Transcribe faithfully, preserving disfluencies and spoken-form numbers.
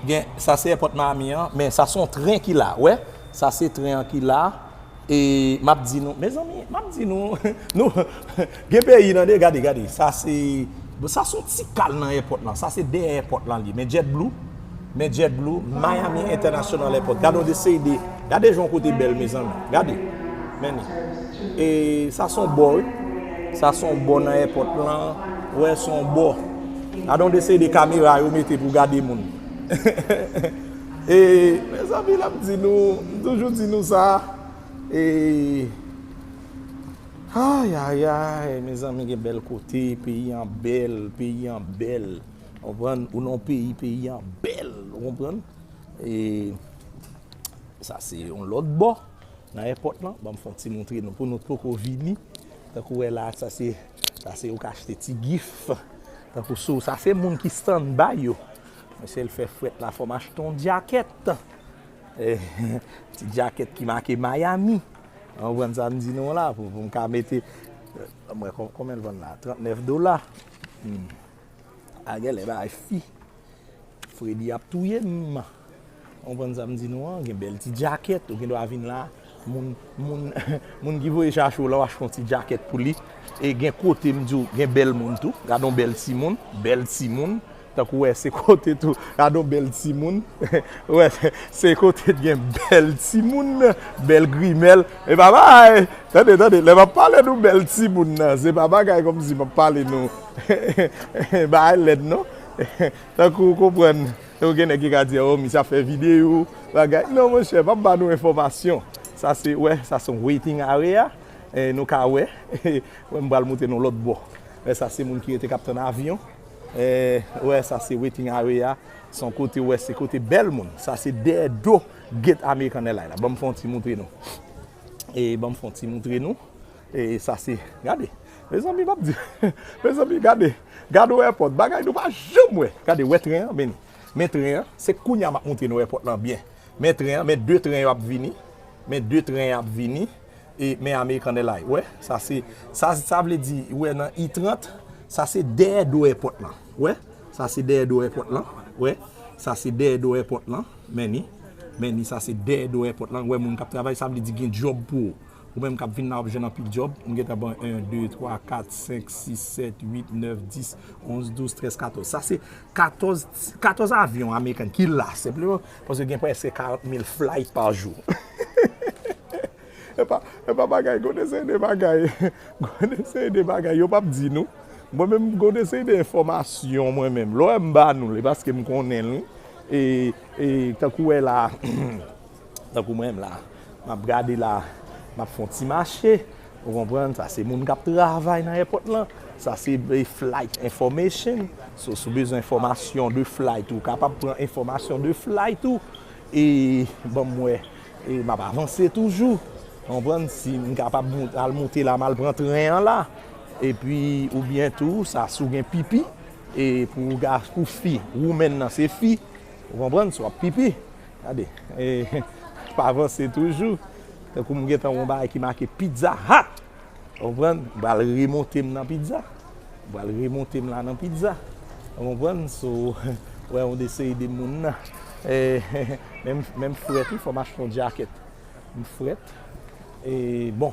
Gen, sa se èpòt Miami an, men sa se yon tren ki la, wè. Sa se tren an ki la. E m ap di nou, mezanmi, m ap di nou, nou, gen peyi nan de, gade, gade, sa se, bon, sa se yon ti kal nan èpòt lan, sa se dèyè èpòt lan li ye. Men JetBlue, men JetBlue, Miami International Airport. Gade yon de seri de, gade jan yon kote bèl, mezanmi, gade, men li. E sa se yon bò, wi, sa se yon bò nan èpòt lan, wè, se yon bò. Gade yon de seri de kamera yo mete pou gade moun. E, mezanmi, l ap di nou, m toujou di nou sa. E, ay, ay, ay, mezanmi, gen bèl kote, peyi an bèl, peyi an bèl. Ou konprann? Ou nan yon peyi, peyi an bèl, ou konprann? E, sa se yon lòt bò nan èpòt lan. Ban m fè yon ti montre nou pou nou t poko vini. Tankou wè la, sa se, sa se ou ka achte ti gif. Tankou sou, sa se moun ki standby yo. Mesye, l fè frèt la, fò m achte yon djakèt. Eh, ti djakèt ki make Miami. Ou konprann sa m di nou la, pou, pou m ka mete, mwen, kon- konbyen l vann la? Trannèf dola. Hmm. A, genlè bagay fi. Fredi ap touye m. Ou konprann sa m di nou an? Gen bèl ti djakèt, ou gen dwa vin la. Moun, moun, moun ki voye chache w la, w achte yon ti djakèt pou li. E gen kote m di w, gen bèl moun tou. Gade yon bèl timoun, bèl timoun. Tankou wè, se kote tou. Gade yon bèl timoun. Wè, se kote gen bèl timoun, bèl grimèl. E pa bagay. Tande, tande, lè m ap pale nou bèl timoun nan, se pa bagay kòmsi m ap pale nou bagay lèd non. Tankou ou konprann, tankou gen nèg ki ka di, "Oh, misye ap fè videyo, bagay." Non, monchè, m ap ba nou enfòmasyon. Sa se, wè, sa se yon waiting area. E nou ka wè, wè, m pral montre nou lòt bò. Wè, sa se moun ki rete k ap tann avyon. E, wè, sa se waiting area. Se yon kote, wè, se kote bèl moun. Sa se dèyè do gate American Airlines la. Ban m fè yon ti montre nou. E ban m fè yon ti montre nou. E sa se, gade. Mezanmi, m ap di. Mezanmi, gade. Gade yon èpòt. Bagay nou pa janm wè. Gade, wè tren an, men, men tren an. Se kounye a m ap montre nou èpòt lan byen. Men tren an, men de tren yo ap vini. Men de tren yo ap vini. E, men American Airlines. Wè, sa se, sa, sa vle di, wè, nan I trant, sa se dèyè do èpòt lan. Wè, sa se dèyè do èpòt lan. Wè, sa se dèyè do èpòt lan. Men ni, men ni, sa se dèyè do èpòt lan. Wè, moun k ap travay, sa vle di gen djòb pou ou. Ou menm k ap vin la, w ap jwenn anpil djòb. M gentan ban en, de, twa, kat, senk, sis, sèt, uit, nèf, dis, onz, douz, trèz, katòz. Sa se katòz, katòz avyon ameriken ki la, senpleman, paske gen prèske karant mil flight pa jou. E pa, e pa bagay, gon de seri de bagay. Gon de seri de bagay, yo p ap di nou. Mwen menm, gon de seri de enfòmasyon, mwen menm. Lè w wè m ba nou l, e paske m konnen l, wi. E, e, tankou wè la, tankou mwen menm la, m ap gade la, m ap fè yon ti mache. Ou konprann? Sa se moun k ap travay nan èpòt lan. Sa se, e, flight information. So, si w bezwen enfòmasyon de flight, ou kapab pran enfòmasyon de flight ou. E, ban m wè, e, m ap avanse toujou. Ou konprann? Si m kapab mont- al monte la, m al pran tren an la. Epi, oubyen tou, sa, si w gen pipi, e pou, ga- pou fi, woman nan, se fi. Ou konprann? Si w ap pipi, gade, e, pa avanse toujou. Tankou m gentan wè yon bagay ki make Pizza Hut. Ou konprann? M pral remonte m nan pizza. M pral remonte m la nan pizza. Ou konprann? So, wè, yon de seri de moun nan. E, menm, menm frèt, wi, fò m achte yon djakèt. M frèt. E, bon,